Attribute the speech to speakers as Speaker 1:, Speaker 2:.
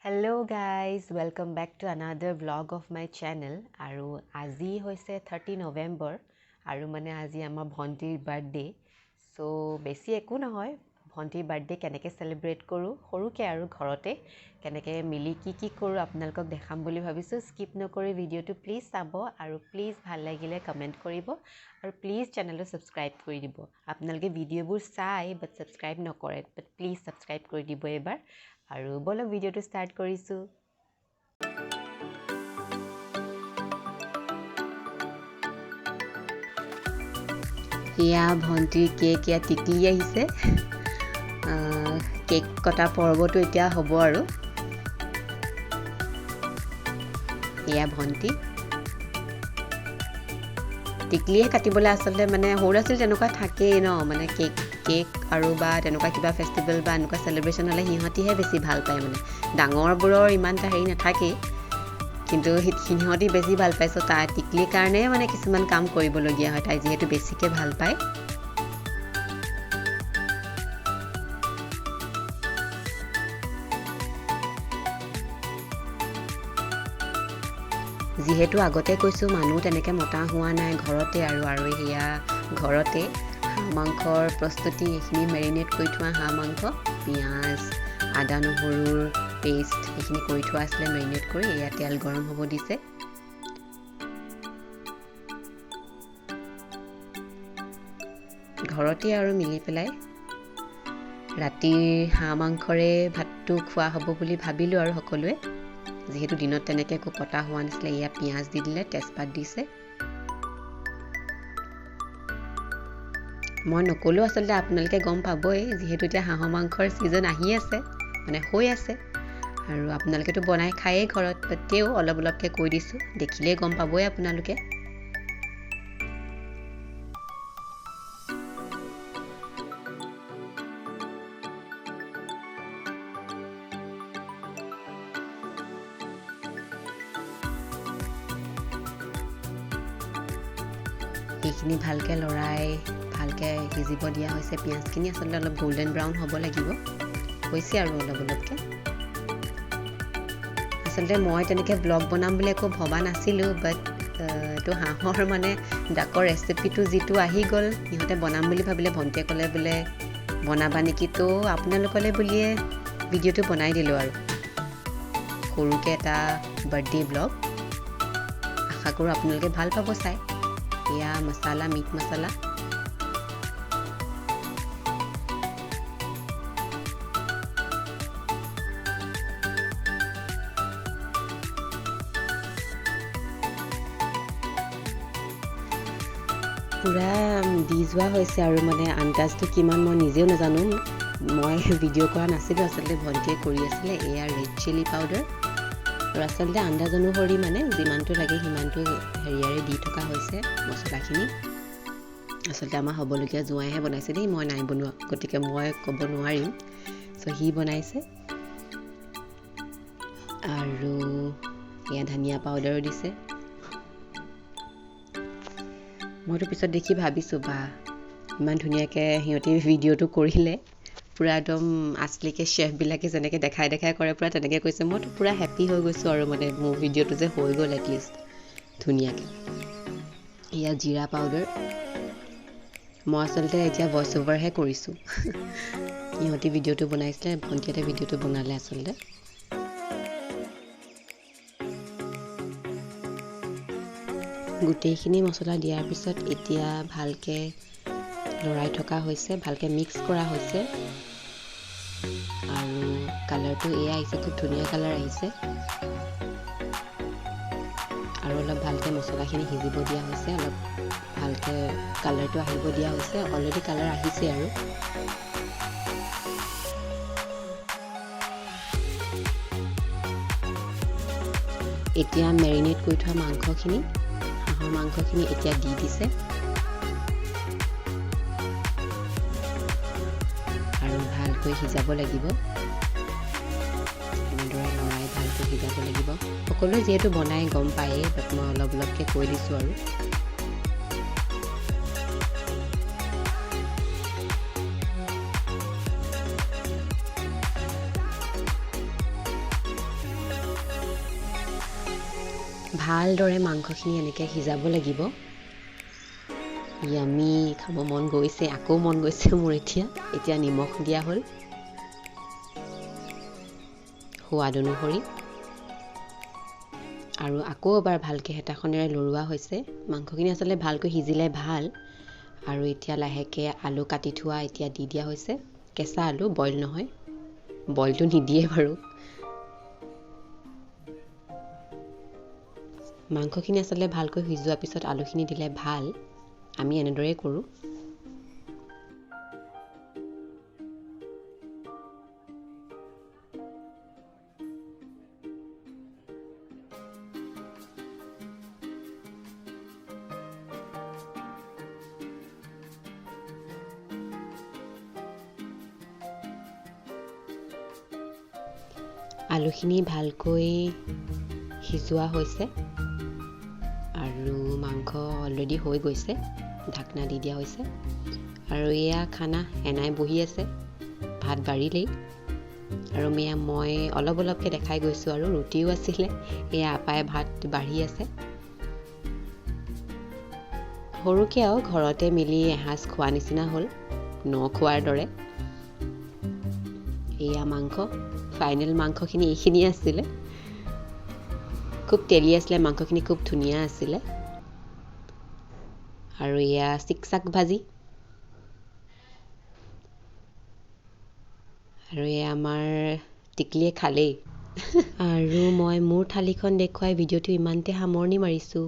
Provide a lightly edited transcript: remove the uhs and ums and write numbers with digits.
Speaker 1: Hello guys, welcome back to another vlog of my channel. আৰু আজি হৈছে 30 নৱেম্বৰ আৰু মানে আজি আমাৰ ভণ্টিৰ বাৰ্থডে। চ' বেছি একো নহয়, ভণ্টিৰ বাৰ্থডে কেনেকৈ চেলিব্ৰেট কৰোঁ সৰুকৈ আৰু ঘৰতে কেনেকৈ মিলি কি কি কৰোঁ আপোনালোকক দেখাম বুলি ভাবিছোঁ। স্কিপ নকৰি ভিডিঅ'টো প্লিজ চাব আৰু প্লিজ ভাল লাগিলে কমেণ্ট কৰিব আৰু প্লিজ চেনেলটো ছাবস্ক্ৰাইব কৰি দিব। আপোনালোকে ভিডিঅ'বোৰ চাই বাট ছাবস্ক্ৰাইব নকৰে, বাট প্লিজ ছাবস্ক্ৰাইব কৰি দিব এইবাৰ। আৰু ব'লক ভিডিঅ'টো ষ্টাৰ্ট কৰিছোঁ। এয়া ভণ্টিৰ কেক, এয়া টিকলি আহিছে। কেক কটা পৰ্বটো এতিয়া হ'ব আৰু। এয়া ভণ্টি টিকলিয়ে কাটিবলৈ আচলতে মানে সৰু ল'ৰা ছোৱালী তেনেকুৱা থাকেই ন, মানে কেক কেক আৰু বা তেনেকুৱা কিবা ফেষ্টিভেল বা এনেকুৱা চেলিব্ৰেশ্যন হ'লে সিহঁতিহে বেছি ভাল পায়। মানে ডাঙৰবোৰৰ ইমান এটা হেৰি নাথাকেই, কিন্তু সিহঁতি বেছি ভাল পায়। চ' তাই টিকলিৰ কাৰণে মানে কিছুমান কাম কৰিবলগীয়া হয়, তাই যিহেতু বেছিকৈ ভাল পায়। যিহেতু আগতে কৈছোঁ মানুহ তেনেকৈ মতা হোৱা নাই, ঘৰতে আৰু আৰু সেয়া ঘৰতে হাঁহ মাংসৰ প্ৰস্তুতি, এইখিনি মেৰিনেট কৰি থোৱা হাঁহ মাংস, পিঁয়াজ, আদা নহৰুৰ পেষ্ট এইখিনি কৰি থোৱা আছিলে মেৰিনেট কৰি। এয়া তেল গৰম হ'ব দিছে। ঘৰতে আৰু মিলি পেলাই ৰাতিৰ হাঁহ মাংসৰে ভাতটো খোৱা হ'ব বুলি ভাবিলোঁ আৰু সকলোৱে, যিহেতু দিনত তেনেকৈ একো পতা হোৱা নাছিলে। এয়া পিঁয়াজ দি দিলে, তেজপাত দিছে। মই নক'লেও আচলতে আপোনালোকে গম পাবই, যিহেতু এতিয়া হাঁহৰ মাংসৰ ছিজন আহি আছে, মানে হৈ আছে আৰু আপোনালোকেতো বনাই খায়েই ঘৰত, তেও অলপ অলপকৈ কৈ দিছোঁ, দেখিলেই গম পাবই আপোনালোকে। এইখিনি ভালকৈ লৰাই ভালকৈ সিজিব দিয়া হৈছে। পিঁয়াজখিনি আচলতে অলপ গল্ডেন ব্ৰাউন হ'ব লাগিব, হৈছে আৰু অলপ অলপকৈ। আচলতে মই তেনেকৈ ব্লগ বনাম বুলি একো ভবা নাছিলোঁ, বাট এইটো হাঁহৰ মানে ডাকৰ ৰেচিপিটো যিটো আহি গ'ল, সিহঁতে বনাম বুলি ভাবিলে, ভণ্টিয়ে ক'লে বোলে বনাবা নেকি, তো আপোনালোকলৈ বুলিয়ে ভিডিঅ'টো বনাই দিলোঁ আৰু সৰুকৈ এটা বাৰ্থডে ব্লগ। আশা কৰোঁ আপোনালোকে ভাল পাব চাই। এয়া মছলা, মিট মছলা। পূৰা দি যোৱা হৈছে আৰু মানে আন্দাজটো কিমান মই নিজেও নাজানো, মই ভিডিঅ' কৰা নাছিলোঁ আচলতে, ভণ্টিয়ে কৰি আছিলে। এয়া ৰেড চিলি পাউডাৰ আৰু আচলতে আন্দাজ অনুসৰি মানে যিমানটো লাগে সিমানটো হেৰিয়াৰে দি থকা হৈছে মছলাখিনি। আচলতে আমাৰ হ'বলগীয়া জোঁৱাইহে বনাইছে দেই, মই নাই বনোৱা, গতিকে মই ক'ব নোৱাৰিম। চ' সি বনাইছে। আৰু এয়া ধনিয়া পাউডাৰো দিছে। মইতো পিছত দেখি ভাবিছোঁ বা ইমান ধুনীয়াকৈ সিহঁতি ভিডিঅ'টো কৰিলে, পূৰা একদম আচলিকৈ চেফবিলাকে যেনেকৈ দেখাই দেখাই কৰে পূৰা তেনেকৈ কৈছে। মইতো পূৰা হেপ্পী হৈ গৈছোঁ আৰু মানে মোৰ ভিডিঅ'টো যে হৈ গ'ল এটলিষ্ট ধুনীয়াকৈ। এয়া জিৰা পাউডাৰ। মই আচলতে এতিয়া ভইচ অভাৰহে কৰিছোঁ, সিহঁতি ভিডিঅ'টো বনাইছিলে, ভণ্টিহঁতে ভিডিঅ'টো বনালে আচলতে। গোটেইখিনি মছলা দিয়াৰ পিছত এতিয়া ভালকৈ লৰাই থকা হৈছে, ভালকৈ মিক্স কৰা হৈছে। আৰু কালাৰটো এয়া আহিছে, খুব ধুনীয়া কালাৰ আহিছে। আৰু অলপ ভালকৈ মছলাখিনি সিজিব দিয়া হৈছে, অলপ ভালকৈ কালাৰটো আহিব দিয়া হৈছে। অলৰেডি কালাৰ আহিছে আৰু। এতিয়া মেৰিনেট কৰি থোৱা মাংসখিনি, হাঁহৰ মাংসখিনি এতিয়া দি দিছে আৰু ভালকৈ সিজাব লাগিব। এনেদৰে লৰাই ভালকৈ সিজাব লাগিব। সকলোৱে যিহেতু বনাই গম পায়েই, বাট মই অলপ অলপকৈ কৈ দিছোঁ আৰু। ভালদৰে মাংসখিনি এনেকৈ সিজাব লাগিব। য়ামি, খাব মন গৈছে, আকৌ মন গৈছে মোৰ এতিয়া। এতিয়া নিমখ দিয়া হ'ল সোৱাদ অনুসৰি, আৰু আকৌ এবাৰ ভালকৈ হেতাখনেৰে লৰোৱা হৈছে। মাংসখিনি আচলতে ভালকৈ সিজিলে ভাল। আৰু এতিয়া লাহেকৈ আলু কাটি থোৱা এতিয়া দি দিয়া হৈছে, কেঁচা আলু, বইল নহয়, বইলটো নিদিয়ে বাৰু। মাংসখিনি আচলতে ভালকৈ সিজোৱাৰ পিছত আলুখিনি দিলে ভাল, আমি এনেদৰেই কৰোঁ। আলুখিনি ভালকৈ সিজোৱা হৈছে আৰু মাংস অলৰেডি হৈ গৈছে, ঢাকনা দি দিয়া হৈছে। আৰু এয়া খানা, এনাই বহি আছে, ভাত বাঢ়িলেই। আৰু মই অলপ অলপকৈ দেখাই গৈছোঁ। আৰু ৰুটিও আছিলে, এয়া আপাই ভাত বাঢ়ি আছে। সৰুকৈ আৰু ঘৰতে মিলি এসাঁজ খোৱা নিচিনা হ'ল, নখোৱাৰ দৰে। এয়া মাংস, ফাইনেল মাংসখিনি এইখিনিয়ে আছিলে। খুব তেলি আছিলে মাংসখিনি, খুব ধুনীয়া আছিলে। আৰু এয়া চিকচাক ভাজি, আৰু এয়া আমাৰ টিকলিয়ে খালেই। আৰু মই মোৰ থালিখন দেখুৱাই ভিডিঅ'টো ইমানতে সামৰণি মাৰিছোঁ।